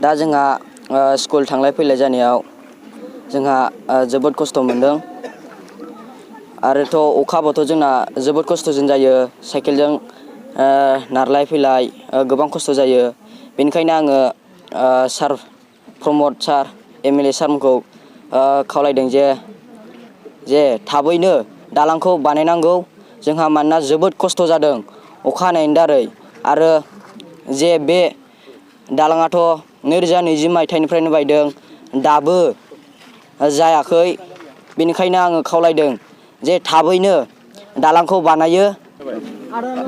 दा जोंहा स्कुल थांलाय फैलाय जानायाव जोंहा जोबोद खस्थ' मोनदों आरोथ' अखाबाथ' जोंना जोबोद खस्थ'जों जायो साइकेलजों नारलाय फैलाय गोबां खस्थ' जायो बेनिखायनो आङो सार प्रमद सार एमएलए सारमोनखौ खावलायदों जे थाबैनो दालांखौ बानायनांगौ जोंहा मानोना जोबोद खस्थ' जादों अखा हानायनि दारै आरो जे बे दालाङाथ' 2020 मायथाइनिफ्रायनो बायदों दाबो जायाखै बेनिखायनो आङो खावलायदों जे थाबैनो दालांखौ बानायो।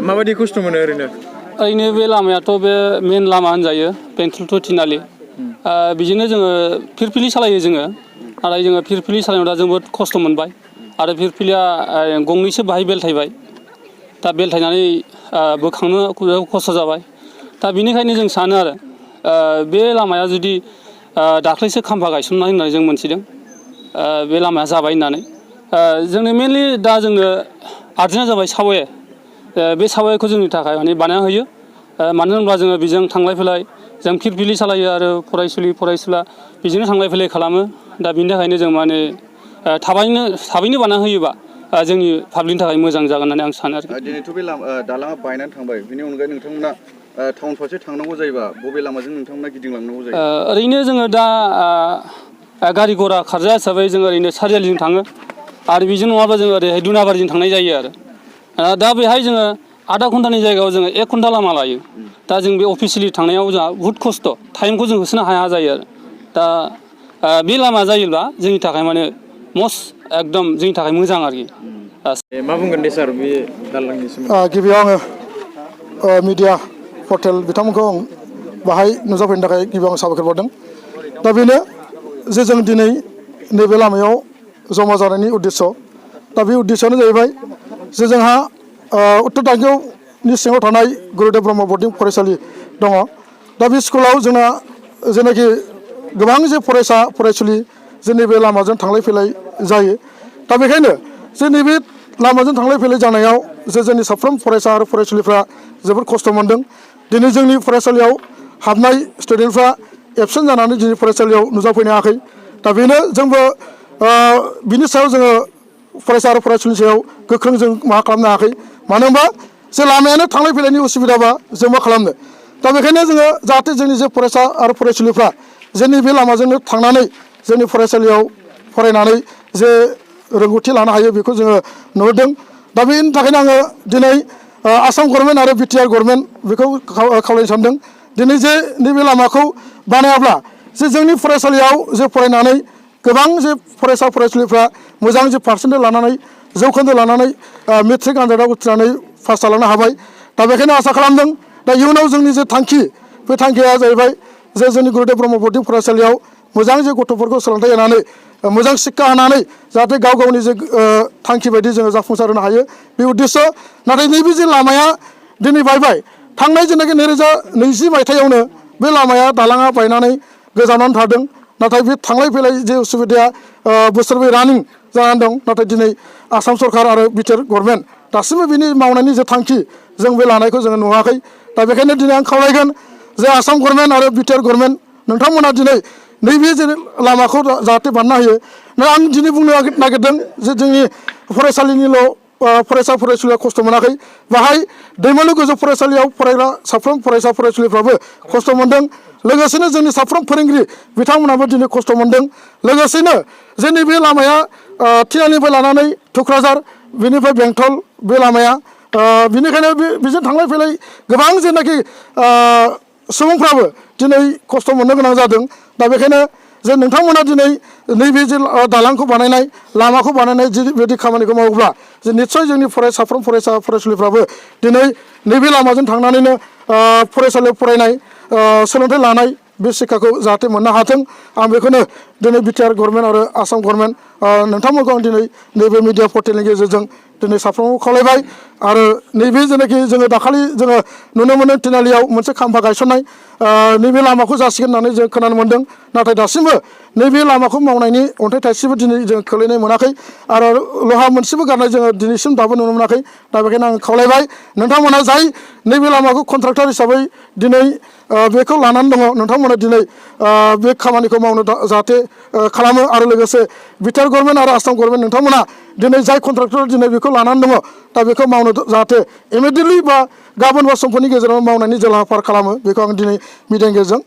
माबायदि खस्थ' मोनो ओरैनो बे लामायाथ' बे मेन लामा होनजायो बेंटल टु थिनालि बिदिनो जोङो फिरफिलि सालायो जोङो नाथाय जोङो फिरफिलि सालायनायाव दा जोबोद खस्थ' मोनबाय आरो फिरफिलिया गंनैसो बाहाय बेलथायबाय दा बेलथायनानै बोखांनो खस्थ' जाबाय दा बेनिखायनो जों सानो आरो बे लामाया जुदि दाख्लैसो खाम्फा गायसननाय होननानै जों मोनथिदों बे लामाया जाबाय होननानै जोंनो मेनलि दा जोंनो आर्जेन्टआ जाबाय साबवे बे साबवेखौ जोंनि थाखाय माने बानायना होयो मानो होनब्ला जोङो बेजों थांलाय फैलाय जों फिरफिलि सालायो आरो फरायसुलि फरायसुला बेजोंनो थांलाय फैलाय खालामो दा बिनि थाखायनो जों माने थाबैनो बानायना होयोबा जोंनि पाब्लिकनि थाखाय मोजां जागोन होननानै आं सानो आरो दिनैथ' बे दालाङा बायनानै थांबाय बेनि अनगायै नोंथांमोना टाउन फारसे थांनांगौ जायोबा बबे लामाजों नोंथांमोना गिदिंलांनांगौ जायो ओरैनो जोङो दा गारि घरा खारजा हिसाबै जों ओरैनो सारियालिजों थाङो आरो बेजों नङाबा जोङो ओरैहाय दुनाबारिजों थांनाय जायो आरो दा बेहाय जोङो आधा घन्टानि जायगायाव जोङो 1 घन्टा लामा लायो दा जों बे अफिसियेलि थांनायाव जोंहा बुहुद खस्थ' टाइमखौ जों होसोनो हाया जायो आरो दा बे लामा जायोब्ला जोंनि थाखाय माने मस्ट एकदम जोंनि थाखाय मोजां आरोखि मा बुंगोन दे सार बे दालांनि सोमोन्दै गिबियाव आङो मिडिया पर्टेल बिथांमोनखौ आं बाहाय नुजाफैनो थाखाय गिबियाव आं साबायखर बावदों दा बेनो जे जों दिनै नैबे लामायाव जमा जानायनि उद्देश्य दा बे उद्देश्यआनो जाहैबाय जे जोंहा उत्तर दांगियावनि सिङाव थानाय गुरुदेव ब्रह्म बर्डिं फरायसालि दङ दा बे स्कुलाव जोंना जेनाखि गोबां जे फरायसा फरायसुलि जे नैबे लामाजों थांलाय फैलाय जायो दा बेखायनो जे नैबे लामाजों थांलाय फैलाय जानायाव जे जोंनि साफ्रोम फरायसा आरो फरायसुलिफ्रा जोबोद खस्थ' मोनदों दिनै जोंनि फरायसालियाव हाबनाय स्टुडेन्टफ्रा एबसेन्ट जानानै दिनै फरायसालियाव नुजाफैनो हायाखै दा बेनो जोंबो बिनि सायाव जोङो फरायसा आरो फरायसुलिनि सायाव गोख्रों जों मा खालामनो हायाखै मानो होनबा जे लामायानो थांलाय फैलायनि उसुबिदाबा जों मा खालामनो दा बेखायनो जोङो जाहाथे जोंनि जे फरायसा आरो फरायसुलिफ्रा जोंनि बे लामाजोंनो थांनानै जोंनि फरायसालियाव फरायनानै जे रोंगौथि लानो हायो बेखौ जोङो नुहुरदों दा बेनि थाखायनो आङो दिनै आसाम गभर्नमेन्ट आरो बिटिआर गभर्नमेन्ट बेखौ खावलायनो सानदों दिनै जे नैबे लामाखौ बानायाब्ला जे जोंनि फरायसालियाव जे फरायनानै गोबां जे फरायसा फरायसुलिफ्रा मोजां जे पार्सेन्टेज लानानै जौखोन्दो लानानै मेट्रिक आनजादाव उथ्रिनानै पास जालांनो हाबाय दा बेखायनो आसा खालामदों दा इयुनाव जोंनि जे थांखि बे थांखिया जाहैबाय जे जोंनि गुरुदेव ब्रह्म बर्डिं फरायसालियाव मोजां जे गथ'फोरखौ सोलोंथाइ होनानै मोजां शिक्षा होनानै जाहाथे गाव गावनि जे थांखि बायदि जोङो जाफुंसार होनो हायो बे उद्देश्य नाथाय नैबे जे लामाया दिनै बायबाय थांनाय जेनाखि 2020 मायथाइयावनो बे लामाया दालाङा बायनानै गोजानानै थादों नाथाय बे थांलाय फैलाय जे उसुबिदाया बोसोरबै रानिं जानानै दं नाथाय दिनै आसाम सरकार आरो बिटिआर गभर्नमेन्ट दासिमबो बिनि मावनायनि जे थांखि जों बे लानायखौ जोङो नुवाखै दा बेखायनो दिनै आं खावलायगोन जे आसाम गभर्नमेन्ट आरो बिटिआर गभर्नमेन्ट नोंथांमोना दिनै नैबे जे लामाखौ जाहाथे बानायनो हायो आं दिनै बुंनो नागिरदों जे जोंनि फरायसालिनिल' फरायसा फरायसुलिया खस्थ' मोनाखै बाहाय दैमालु गोजौ फरायसालियाव फरायग्रा साफ्रोम फरायसा फरायसुलिफ्राबो खस्थ' मोनदों लोगोसेनो जोंनि साफ्रोम फोरोंगिरि बिथांमोनाबो दिनै खस्थ' मोनदों लोगोसेनो जोंनि बे लामाया थिनालिनिफ्राय लानानै थुक्राझार बेनिफ्राय बेंटल बे लामाया बिनिखायनो बेजों थांलाय फैलाय गोबां जेनाखि सुबुंफ्राबो दिनै खस्थ' मोननो गोनां जादों दा बेखायनो जे नोंथांमोना दिनै नैबे जे दालांखौ बानायनाय लामाखौ बानायनाय जिबायदि खामानिखौ मावोब्ला जे निस्सय जोंनि साफ्रोम फरायसा फरायसुलिफ्राबो दिनै नैबे लामाजों थांनानैनो फरायसालियाव फरायनाय सोलोंथाइ लानाय बे शिक्षाखौ जाहाथे मोननो हाथों आं बेखौनो दिनै बिटिआर गभर्नमेन्ट आरो आसाम गभर्नमेन्ट नोंथांमोनखौ आं दिनै नैबे मिडिया पर्टेलनि गेजेरजों दिनै साफ्रोमबो खावलायबाय आरो नैबे जेनाखि जोङो दाखालि जोङो नुनो मोनो तिनालियाव मोनसे खाम्फा गायसननाय नैबे लामाखौ जासिगोन होननानै जों खोनानो मोन्दों नाथाय दासिमबो नैबे लामाखौ मावनायनि अन्थाइ थाइसेबो दिनै जों खोलैनाय मोनाखै आरो लहा मोनसेबो गारनाय जोङो दिनैसिम दाबो नुनो मोनाखै दा बेखायनो आं खावलायबाय नोंथांमोना जाय नैबे लामाखौ कन्ट्राक्टर हिसाबै दिनै बेखौ लानानै दङ नोंथांमोना दिनै बे खामानिखौ मावनो जाहाथे खालामो आरो लोगोसे बिटिआर गभर्नमेन्ट आरो आसाम गभर्नमेन्ट नोंथांमोना दिनै जाय कन्ट्राक्टर दिनै बेखौ लानानै दङ दा बेखौ मावनो जाहाथे इमिडियेटलि बा गाबोन बा समफोरनि गेजेराव मावनायनि जे लाहार फाहार खालामो बेखौ आं दिनै मिडियानि गेजेरजों